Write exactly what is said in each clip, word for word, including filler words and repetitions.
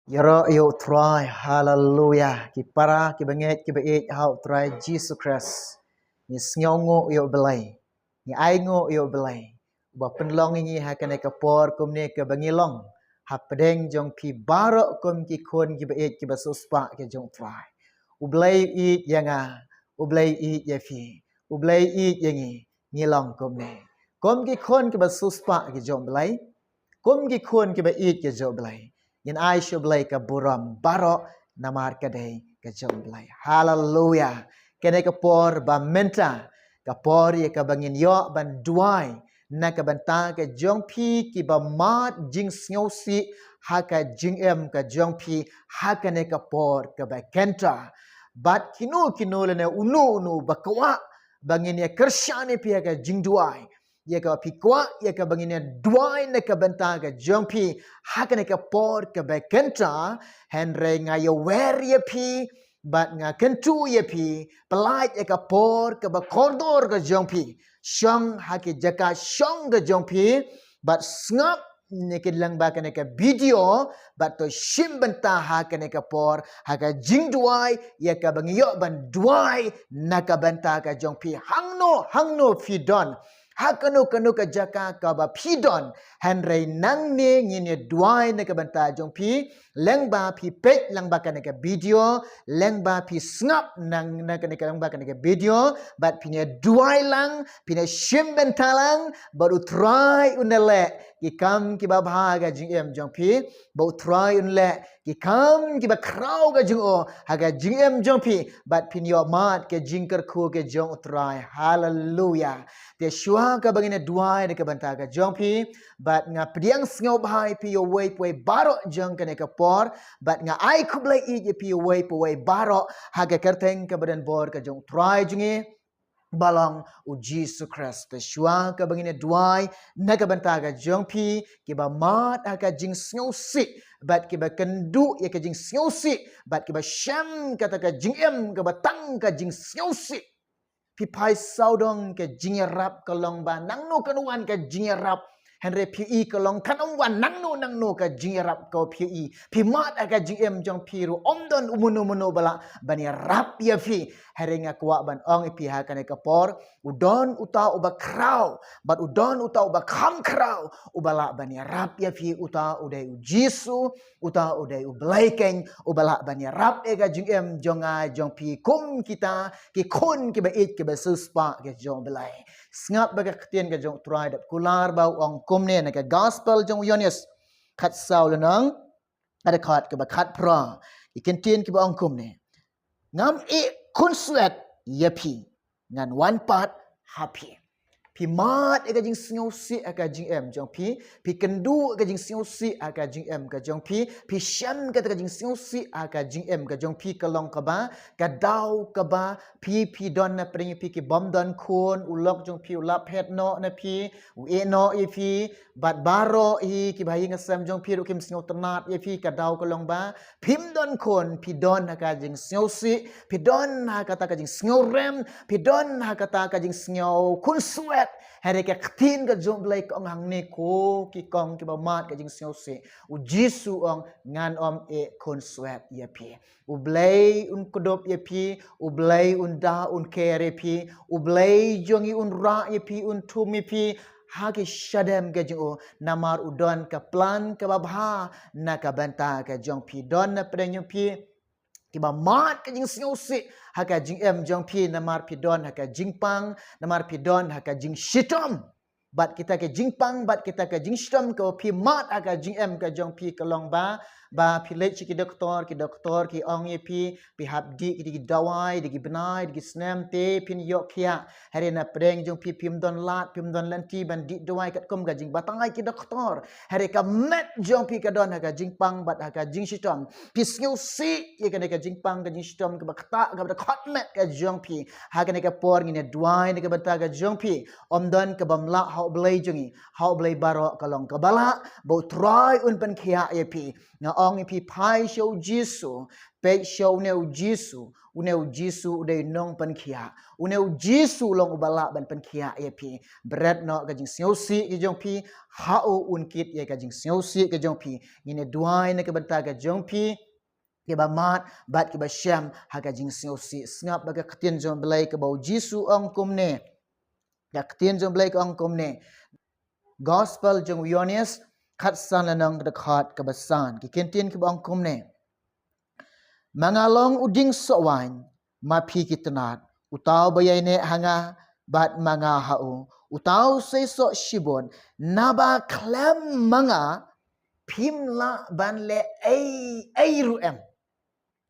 Ïaroh ïa u Trai, haleluya. Ki para, ki bangeit, ki baieit ha u Trai Jisu Khrist. Ngi sngewnguh ïa u Blei. Ngi ainguh ïa u Blei. Ba pynlong ïa ngi ha kane ka por kumne kaba ngi long. Hapdeng jong phi baroh kum ki khun ki baieit ki basiewspah ki jong u Trai. U Blei u ïeit ïa nga, u Blei u ïeit ïa phi, u Blei u ïeit ïa ngi, ngi long kumne. Kum ki khun ki basiewspah ki jong u Blei. Kum ki khun ki baieit ki jong u Blei. Ngin ai sha u Blei ka burom baroh namar ka dei ka jong u Blei. Haleluya. Kane ka por ba mynta, ka por ïa kaba ngin ïoh ban duwai na ka bynta ka jong phi kiba mad jingsngewsih ha ka jingim ka jong phi ha kane ka por kaba kynta. Bad kino kino lane uno uno ba kwah ba ngin ïa kyrshan ïa phi ha ka jingduwai. Ïa kaba phi kwah, ïa kaba ngin ïa duwai na ka bynta ka jong phi ha kane ka por kaba kynta, hynrei nga ïawer ïa phi, bad nga kyntu ïa phi, pyllait ïa ka por kaba kordor ka jong phi, shong ha ki jaka shong ka jong phi, bad sngap ne ki lyngba kane ka video, bad to shim bynta ha kane ka por ha ka jingduwai, ïa kaba ngi ïoh ban duwai na ka bynta ka jong phi. Hangno hangno phi don, ha kano kano ka jaka kaba phi don, hynrei nangne ngin ïa duwai na ka bynta jong phi. Lyngba phi peit lyngba kane ka video, lyngba phi sngap nang na kane ka lyngba kane ka video, bad phin ïa duwai lang, phin ïa shim bynta lang, bad u Trai un leh ki kam kiba bha ha ka jingim jong phi, bad u Trai un leh ki kam kiba khraw ka jong u ha ka jingim jong phi, bad phin ïoh mad ka jingkyrkhu ka jong u Trai. Haleluya. Te shuwa kaba ngin ïa duwai na ka bynta ka jong phi, bad nga pdiang sngewbha ïa phi ïa uwei pa uwei baroh jong kane ka por, bad nga ai khublei ïa phi ïa uwei pa uwei baroh ha ka kyrteng kaba donbor ka jong u Trai jong ngi ba long u Jisu Khrist. Te shuwa kaba ngin ïa duwai na ka bynta ka jong phi kiba mad ha ka jingsngewsih, bad kiba kynduh ïa ka jingsngewsih, bad kiba shem kata ka jingim kaba tang ka jingsngewsih. Phi phai sawdong ka jingïarap ka long ba nangno kan wan ka jingïarap. Hynrei phi i ka long kan ym wan nangno nangno ka jingïarap ka phi i. Phi mad ha ka jingim jong phi ruh ym don u mano mano ba lah ban ïarap ïa phi. Hynrei nga kwah ban ong ïa phi ha kane ka por, u don uta uba khraw, bad u don uta uba kham khraw uba lah ban ïarap ïa phi, uta u dei u Jisu, uta u dei u Blei keiñ uba lah ban ïarap ïa ka jingim jong nga jong phi kum kita ki khun kiba ïeit kiba siewspah ki jong u Blei. Sngap ba ka ktien ka jong u Trai dap kular ba u ong kumne na ka gospel jong u Ïoannis khatsaw lynnong, ka dkhot kaba khatphra. Ki ktien kiba ong kumne. Ngam ïeh khunswet ïa phi, ngan wan pat ha phi. Phi mad ïa ka jingsngewsih ha ka jingim jong phi, phi kynduh ïa ka jingsngewsih ha ka jingim ka jong phi, phi shem kata ka jingsngewsih ha ka jingim ka jong phi ka long kaba, ka daw kaba, phi phi don na pdeng phi ki bym don khun, u lok jong phi u la phet noh na phi, u ïeh noh ïa phi, bad baroh hi kiba ha ïing ha sem jong phi ruh kim sngewtynnat ïa phi, ka daw ka long ba phim don khun, phi don ha ka jingsngewsih, phi don ha kata ka jingsngewrem, phi don ha kata ka jingsngew khunswet. Hynrei ka ktien ka jong u Blei ka ong hangne ko ki kong kiba mad ka jingsngewsih. U Jisu u ong ngan ym ïeh khunswet ïa phi. U Blei un kdup ïa phi, u Blei un da un care ïa phi, u Blei jong ngi un rah ïa phi, un thum ïa phi ha ki shadem ka jong u, namar u don ka plan kaba bha na ka bynta ka jong phi, don na pdeng jong phi. Kiba mad ka jingsngewsih ha ka jingim jong phi namar phi don ha ka jingpang, namar phi don ha ka jingshitom. Bad kita ka jingpang, bad kita ka jingshitom kaba phi mad ha ka jingim ka jong phi ka long ba, ba phi leit sha ki doktor, ki doktor ki ong ïa phi, phi hap dih ki dawai, dih ki bnai, dih ki snem te phin ïoh khiah. Hynrei na pdeng jong phi phim don lad, phim don lynti ban dih dawai katkum ka jingbatai ki doktor. Hynrei ka met jong phi ka don ha ka jingpang bad ha ka jingshitom. Phi sngewsih ïa kane ka jingpang ka jingshitom kaba ktah kaba da khot met ka jong phi. Ha kane ka por ngin ïa duwai na ka bynta ka jong phi. Ym don kabym lah ha U Blei jong ngi, ha U Blei baroh ka long kaba lah, ba U Trai un pynkhiah ïa phi. Nga ong ïa phi, phai sha U Jisu, peit sha une U Jisu, une U Jisu u dei u nongpynkhiah, une U Jisu u long uba lah ban pynkhiah ïa phi. Bret noh ka jingsngewsih ka jong phi, ha U un kit ïa ka jingsngewsih ka jong phi. Ngin ïa duwai na ka bynta ka jong phi, kiba mad bad kiba shem ha ka jingsngewsih. Sngap ba ka ktien jong U Blei kaba U Jisu u ong kumne. Ka ktien jong U Blei ka ong kumne. Gospel jong u Ïoannis, khatsan lynnong, ka dkhot kaba san. Ki ktien kiba ong kumne. Ma nga long u dieng soh waiñ, ma phi ki tnat. Uta uba ïaineh ha nga bad ma nga ha u, uta u sei soh shibun. Naba khlem ma nga phim lah ban leh ei ei ruh em.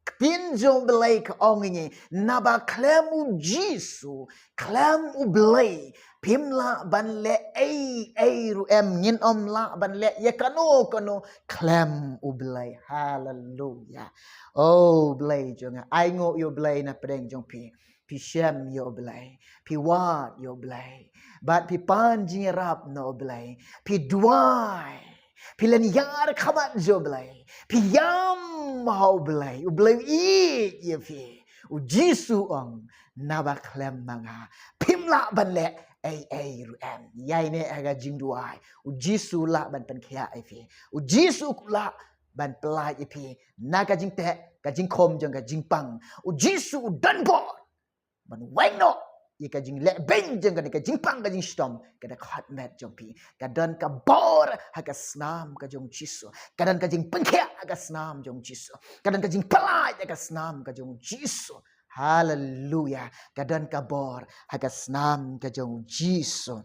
Ktien jong U Blei ka ong ïa ngi, naba khlem U Jisu, khlem U Blei, phim lah ban leh ei ei ruh em. Ngin ym lah ban leh ïa kano kano khlem U Blei. Haleluya. O Blei jong nga, ai nguh ïa U Blei na pdeng jong phi. Phi shem ïa U Blei, phi wad ïa U Blei, bad phi pan jingïarap na U Blei. Phi duwai, phi lynñiar khmat jong U Blei, phi ïam ha U Blei. U Blei u ïeit ïa phi. U Jisu u ong, naba khlem ma nga phim lah ban leh ei ei ruh em. Ïaineh ha ka jingduwai, U Jisu u lah ban pynkhiah ïa phi. U Jisu u lah ban pyllait ïa phi na ka jingteh ka jingkhum jong ka jingpang. U Jisu u don bor ban weng noh ïa ka jingleh beiñ jong kane ka jingpang ka jingshitom, ka dkhot met jong phi. Ka don ka bor ha ka snam ka jong U Jisu. Ka don ka jingpynkhiah ha ka snam jong U Jisu. Ka don ka jingpyllait ha ka snam ka jong U Jisu. Haleluya. Ka don ka bor ha ka snam ka jong U Jisu.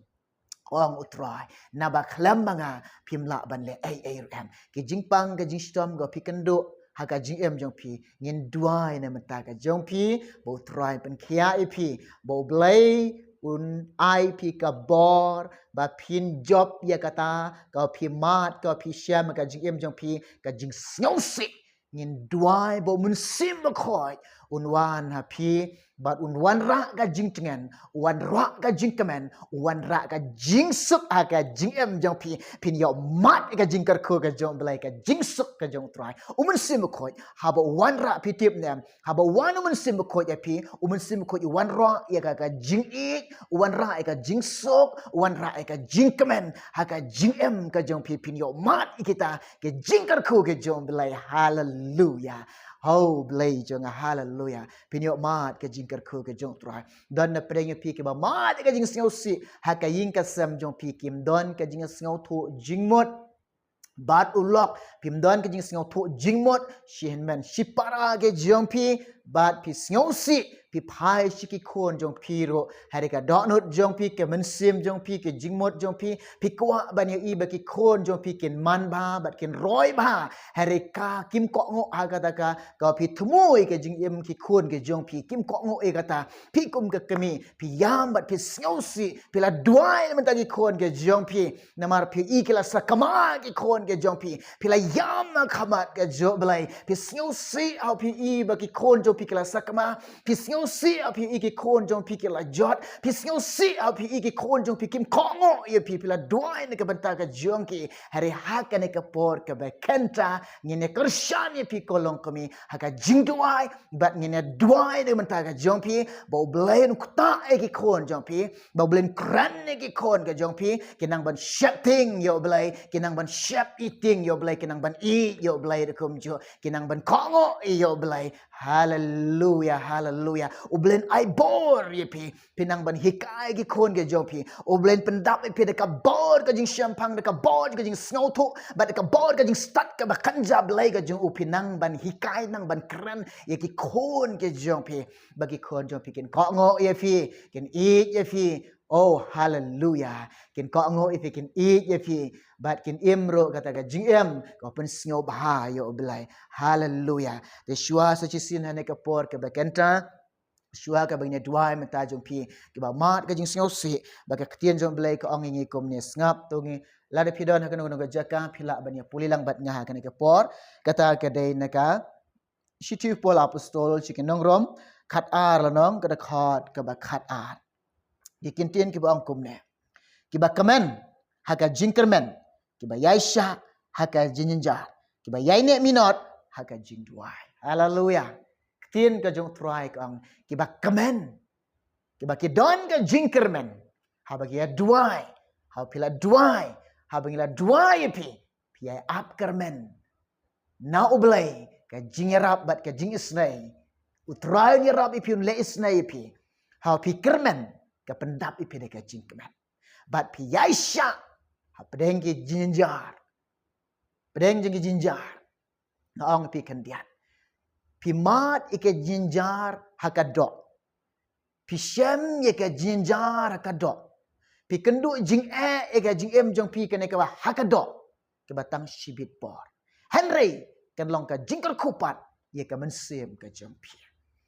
Ong U Trai, naba khlem ma nga phim lah ban leh ei ei ruh em. Ki jingpang ka jingshitom kaba phi kynduh ha ka jingim jong phi, ngin duwai na ka bynta ka jong phi, ba U Trai un pynkhiah ïa phi, ba U Blei un ai phi ka bor ba phin jop ïa kata kaba phi mad, kaba phi shem ha ka jingim jong phi, ka jingsngewsih. Ngin duwai ba U Mynsiem Bakhuid un wan ha phi, bad un wanrah ka jingtngen, un wanrah ka jingkmen, un wanrah ka jingsuk ha ka jingim jong phi. Phin ïohmad ïa ka jingkyrkhu ka jong U Blei, ka jingsuk ka jong U Trai. U Mynsiem Bakhuid, haba u wanrah, phi tip ne em, haba u wan U Mynsiem Bakhuid ïa phi, U Mynsiem Bakhuid u wanrah ïa ka, ka jingïeit, u wanrah ïa ka jingsuk, u wanrah ïa ka jingkmen ha ka jingim ka jong phi. Phin ïohmad ïa kita ki jingkyrkhu ki jong U Blei. Haleluya. Ho Blei jong nga, haleluya. Phin ïohmad ki jingkyrkhu ki jong U Trai. Don na pdeng jong phi kiba mad ïa ka jingsngewsih ha ka ïing ka sem jong phi, kim don ka jingsngewthuh jingmut bad u lok, phim don ka jingsngewthuh jingmut shi hynmen shi para ki jong phi, bad phi sngewsih, phi phai sha ki khun jong phi ruh, hynrei ka dohnud jong phi, ka mynsiem jong phi, ka jingmut jong phi, phi kwah ban ïohi ba ki khun jong phi kin manbha bad kin roibha, hynrei ka kim kohnguh ha kata ka, ka phi thmu ïa ka jingim ki khun ki jong phi, kim kohnguh ïa kata. Phi kum ka kmie, phi ïam bad phi sngewsih, phi la duwai na ka bynta ki khun ki jong phi, namar phi i ki la sakma ki khun ki jong phi. Phi la ïam ha khmat ka jong U Blei. Phi sngewsih haba phi i ba ki khun jong phi ki la sakma. Phi sngewsih haba phi i ki khun jong phi ki la jot. Phi sngewsih haba phi i ki khun jong phi kim kohnguh ïa phi. Phi la duwai na ka bynta ka jong ki. Hynrei ha kane ka por kaba kynta, ngin ïa kyrshan ïa phi ko longkmie ha ka jingduwai, bad ngin ïa duwai na ka bynta ka jong phi, ba U Blei un ktah ïa ki khun jong phi, ba U Blei un kren ïa ki khun ka jong phi, kin nang ban sheptieng ïa U Blei, kin nang ban sheptieng ïa U Blei, kin nang ban ïeit ïa U Blei ruh kumjuh, kin nang ban kohnguh ïa U Blei. Haleluya, haleluya. U Blei un ai bor ïa phi, phin nang ban hikai ki khun ki jong phi. U Blei un pyndap ïa phi da ka bor ka jingshemphang, da ka bor ka jingsngewthuh, bad da ka bor ka jingstad kaba kynja Blei ka jong u, phin nang ban hikai, nang ban kren ïa ki khun ki jong phi. Ba ki khun jong phi kin kohnguh ïa phi, kin ïeit ïa phi. Oh, haleluya. Kin kohnguh ïa phi, kin ïeit ïa phi. Bad kin im ruh kata ka jingim kaba pynsngewbha ïa U Blei. Haleluya. Te shuwa sa shisien ha kane ka por kaba kynta, shuwa kaba ngin ïa duwai na ka bynta jong phi kiba mad ka jingsngewsih, ba ka ktien jong U Blei ka ong ïa ngi kumne. Sngap, to ngin, lada phi don ha kano kano ka jaka, phi lah ban ïa pule lang bad nga ha kane ka por. Kata ka dei na ka Shithi u Paul Apostol sha ki nong Rom, khatar lynnong, ka dkhot kaba khatar. Ki ktien kiba ong kumne. Kiba kmen ha ka jingkyrmen, kiba ïaishah ha ka jingjynjar, kiba ïaineh minot ha ka jingduwai. Haleluya. Ktien ka jong U Trai ka ong, kiba kmen, kiba ki don ka jingkyrmen, haba ki ïa duwai, haba phi la duwai, haba ngi la duwai ïa phi, phi ïa ap kyrmen na U Blei ka jingïarap bad ka jingisnei. U Trai un ïarap ïa phi, un leh isnei ïa phi. Haba phi kyrmen, ka pyndap ïa phi da ka jingkmen. Bad phi ïaishah hapdeng ki jingjynjar. Pdeng jong ki jingjynjar. Nga ong ïa phi khyndiat, phi mad ïa ka jingjynjar ha ka doh. Phi shem ïa ka jingjynjar ha ka doh. Phi kynduh jingeh ïa ka jingim jong phi kane kaba ha ka doh, kaba tang shibit por. Hynrei kan long ka jingkyrkhu pat ïa ka mynsiem ka jong phi.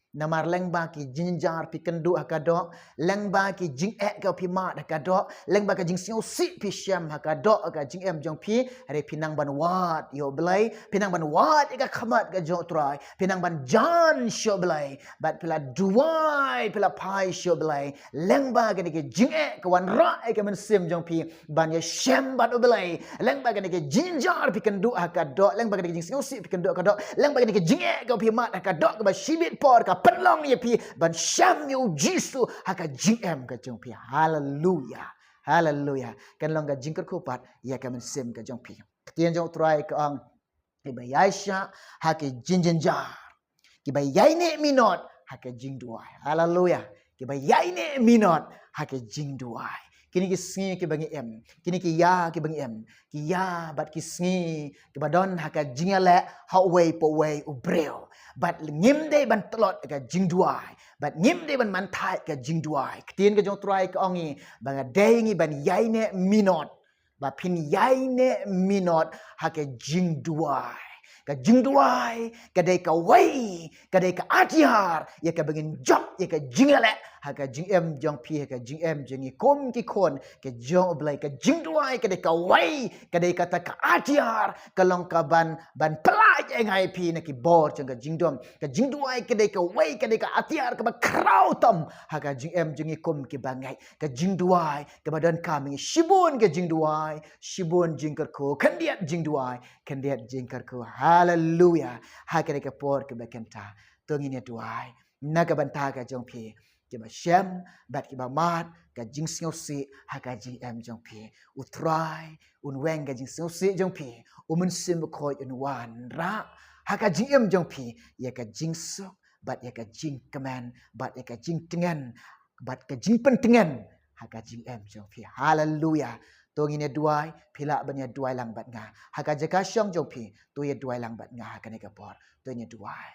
Namar lyngba ki jingjynjar phi kynduh ha ka doh, lyngba ki jingeh kaba phi mad ha ka doh, lyngba ka jingsngewsih phi shem ha ka doh ka jingim jong phi, hynrei phi nang ban wad ïa U Blei, phi nang ban wad ïa ka khmat ka jong U Trai, phi nang ban jan sha U Blei, bad phi la duwai, phi la phai sha U Blei, lyngba kane ka jingeh ka wanrah ïa ka mynsiem jong phi ban ïashem bad U Blei, lyngba kane ka jingjynjar phi kynduh ha ka doh, lyngba kane ka jingsngewsih phi kynduh ha ka doh, lyngba kane ka jingeh kaba phi mad ha ka doh kaba shibit por, ka pynlong ïa phi ban shem ïa U Jisu ha ka jingim ka jong phi. Haleluya. Haleluya. Kan long ka jingkyrkhu pat ïa ka mynsiem ka jong phi. Ktien jong U Trai ka ong, kiba ïaishah ha ki jingjynjar, kiba ïaineh minot ha ka jingduwai. Haleluya. Kiba ïaineh minot ha ka jingduwai. Kine ki sngi kiba ngi im, kine ki ïa kiba ngi im, ki ïa bad ki sngi kiba don ha ka jingïaleh ha uwei pa uwei u briew. Bad ngim dei ban tlot ka jingduwai, bad ngim dei ban manthait ka jingduwai. Ktien ka jong U Trai ka ong ngi ba nga dei ngi ban ïaineh minot, ba phin ïaineh minot ha ka jingduwai. Ka jingduwai ka dei kawei, ka dei ka atiar ïa kaba ngin jop ïa ka jingïaleh ha ka jingim jong phi, ha ka jingim jong ngi kum ki khun ka jong U Blei. Ka jingduwai ka dei kawei, ka dei kata ka atiar, ka long kaban ban pyllait ïa ngi, ïa phi na ki bor jong ka jingdum. Ka jingduwai ka dei kawei, ka dei ka atiar kaba khraw tam ha ka jingim jong ngi kum kiba ngeit. Ka jingduwai kaba donkam ïa ngi, shibun ka jingduwai, shibun jingkyrkhu, khyndiat jingduwai, khyndiat jingkyrkhu. Haleluya. Ha kane ka por kaba kynta, to ngin ïa duwai na ka bynta ka jong phi kiba shem bad kiba mad ka jingsngewsih ha ka jingim jong phi. U Trai un weng ka jingsngewsih jong phi, U Mynsiem Bakhuid un wanrah ha ka jingim jong phi ïa ka jingsuk bad ïa ka jingkmen bad ïa ka jingtngen bad ka jingpyntngen ha ka jingim jong phi. Haleluya. To ngin ïa duwai, phi lah ban ïa duwai lang bad nga ha ka jaka shong jong phi. To ïa duwai lang bad nga ha kane ka por. To ngin ïa duwai.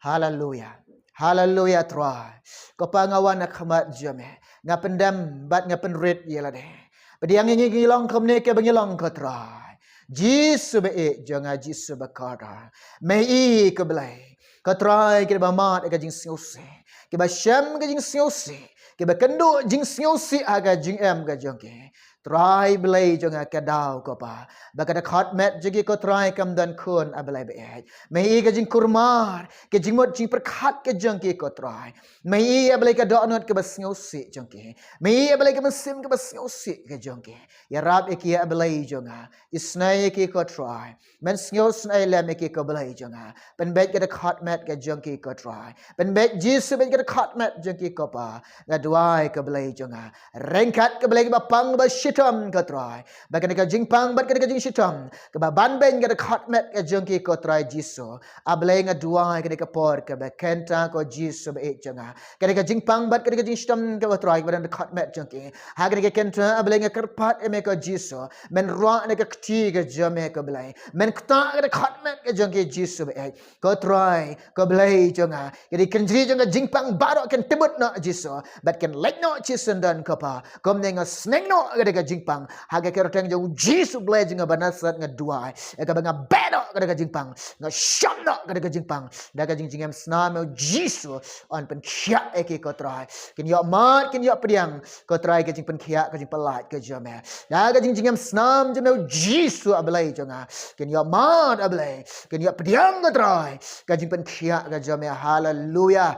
Haleluya. Haleluya Trai. Ko Pa, nga wan ha khmat jong me, nga pyndem bad nga pynrit ïa lade. Pdiang ïa ngi, ngi long kumne kiba ngi long ko Trai. Jisu baieit jong nga, Jisu bakordor. Mei ko Blei, ko Trai, kiba mad ka jingsngewsih, kiba shem ka jingsngewsih, kiba kynduh jingsngewsih ha ka jingim ka jong ki. Trai Blei jong nga, ka daw ko Pa ba ka dkhot met jong ki ko Trai kam don khun, A Blei baieit. Mei ka jingkulmar, ka jingmut jingpyrkhat ka jong ki ko Trai. Mei A Blei ka dohnud kaba sngewsih jong ki. Mei A Blei ka mynsiem kaba sngewsih ka jong ki. Ïarap ïa ki A Blei jong nga. Isnei ïa ki ko Trai. Men sngewsih lem ïa ki ko Blei jong nga. Pynbeit ka dkhot met ka jong ki ko Trai. Pynbeit Jisu, beit ka dkhot met jong ki ko Pa. Nga duwai ko Blei jong nga, ryngkat ko Blei kaba pang kaba shitom ko Trai, ba kane ka jingpang bad kane ka jingshitom kaba ban beit ka dkhot met ka jong ki ko Trai Jisu. A Blei, nga duwai kane ka por kaba kynta ko Jisu baieit jong nga, kane ka jingpang bad kane ka jingshitom ko Trai kaba don dkhot met jong ki. Ha kane ka kynta A Blei nga kyrpad ïa me ko Jisu, men rah na ka kti ka jong me ko Blei. Men ktah ka dkhot met ka jong ki Jisu baieit. Ko Trai, ko Blei jong nga, ka dei kynjri jong ka jingpang baroh kin tymut noh Jisu, bad kin leit noh shisyndon ko Pa. Kumne nga sneng noh ka dei ka jingpang ha ka kyrteng jong Jisu Blei jong nga ba Nasaret nga duwai. Ïa kaba nga beh noh ka dei ka jingpang, nga shong noh ka dei ka jingpang da ka jingjingim snam jong Jisu. Yn pynkhiah ïa ki ko Trai. Kin ïoh mad, kin ïoh pdiang ko Trai ka jingpynkhiah, ka jingpyllait ka jong me da ka jingjingim snam jong me Jisu A Blei jong nga. Kin ïoh mad A Blei, kin ïoh pdiang ko Trai ka jingpynkhiah ka jong me. Haleluya.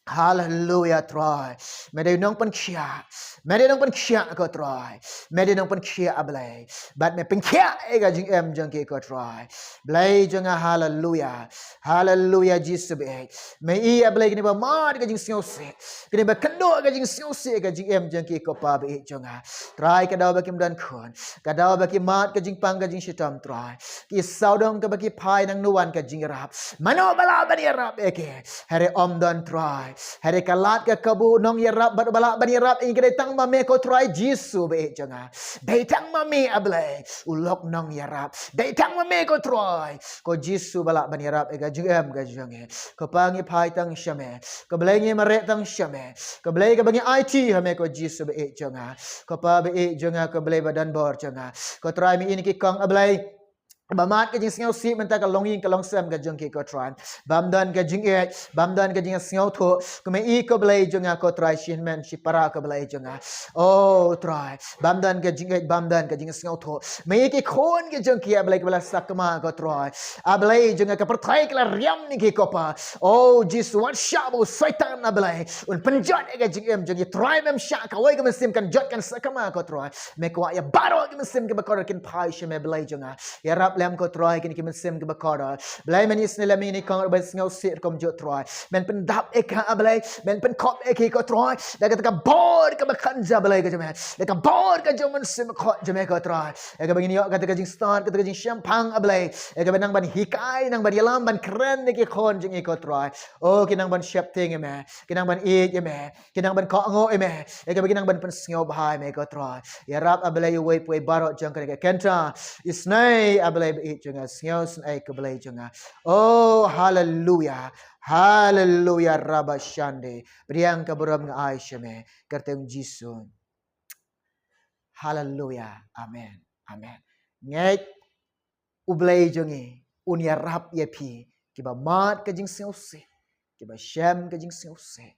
Haleluya Trai. Me dei nongpynkhiah. Me dei nongpynkhiah ko Trai. Me dei nongpynkhiah A Blei. Bad me pynkhiah ïa ka jingim jong ki ko Trai. Blei jong nga, haleluya. Haleluya Jisu baieit. Me i A Blei kine ba mad ka jingsngewsih, kine ba kynduh ka jingsngewsih ka jingim jong ki ko Pa baieit jong nga. Trai ka daw ba kim don khun, ka daw ba ki mad ka jingpang ka jingshitom Trai. Ki sawdong kaba ki phai nangno wan ka jingïarap. Mano ba lah ban ïarap ïa ki? Hynrei ym don Trai. Hynrei ka lad ka kabu nongïarap bad ba lah ban ïarap ïa ki dei tang ma me ko Trai Jisu baieit jong nga. Dei tang ma me A Blei u lok nongïarap. Dei tang ma me ko Trai, ko Jisu ba lah ban ïarap ïa ka jingim ka jong ngi. Ko Pa ngi phai tang sha me. Ko Blei ngi mareh tang sha me. Ko Blei kaba ngi aiti ha me ko Jisu baieit jong nga. Ko Pa baieit jong nga, ko Blei ba don bor jong nga. Ko Trai me i na ki kong A Blei ba mad ka jingsngewsih mynta ka longïing ka longsem ka jong ki ko Trai. Bym don ka jingïeit, bym don ka jingsngewthuh. Ko me i ko Blei jong nga ko Trai, shi hynmen shi para ko Blei jong nga. O Trai, bym don ka jingïeit, bym don ka jingsngewthuh. Me i ki khun ki jong ki A Blei kiba la sakma ko Trai. A Blei jong nga ka pyrthei ka la riam ïa ki ko Pa. O Jisu wat shah ba u Soitan A Blei un pynjot ïa ka jingim jong ki Trai, mem shah kawei ka mynsiem kan jot kan sakma ko Trai. Me kwah ïa baroh ki mynsiem kiba kordor kin phai sha me Blei jong nga. Ïarap lem ko Trai kine ki mynsiem kiba kordor. Blei men isynei lem ïa kine ki kong ba sngewsih rukom jong Trai. Men pyndap ïa ka A Blei, men pynkop ïa ki ko Trai. Da kata ka bor kaba kynja Blei ka jong me. Da ka bor ka jong u Mynsiem Bakhuid jong me ko Trai. Ïa kaba ngin ïoh kata ka jingstad, kata ka jingshemphang A Blei. Ïa kaba nang ban hikai, nang ban ïalam, ban kren ïa ki khun jong i ko Trai. O ki nang ban sheptieng ïa me, ki nang ban ïeit ïa me. Ki nang ban kohnguh ïa me. Ïa kaba ki nang ban pynsngewbha ïa me ko Trai. Ïarap A Blei uwei pa uwei baroh jong kane ka kynta. Isynei A Blei baieit jong nga, sngewsynei ko Blei jong nga. O haleluya. Haleluya rabashande. Pdiang ka burom nga ai sha me. Kyrteng Jisu. Haleluya. Amen. Amen. Ngeit U Blei jong ngi un ïarap ïa phi kiba mad ka jingsngewsih, kiba shem ka jingsngewsih.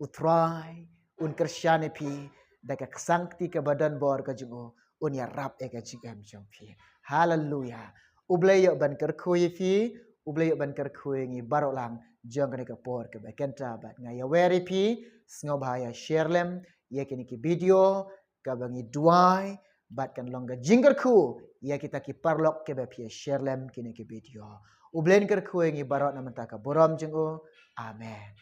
U Trai un kyrshan ïa phi da ka ksangkti kaba don bor ka jong u, un ïarap ïa ka jingim jong phi. Haleluya. U Blei ïoh ban kyrkhu ïa phi, U Blei ïoh ban kyrkhu ïa ngi baroh lang jong kane ka por kaba kynta bad nga ïawer ïa phi, sngewbha ïa share lem ïa kine ki video, kaba ngi duwai bad kan long ka jingkyrkhu ïa kita ki paralok kiba phi ïa share lem kine ki video. U Blei un kyrkhu ïa ngi baroh na bynta ka burom jong u. Amen.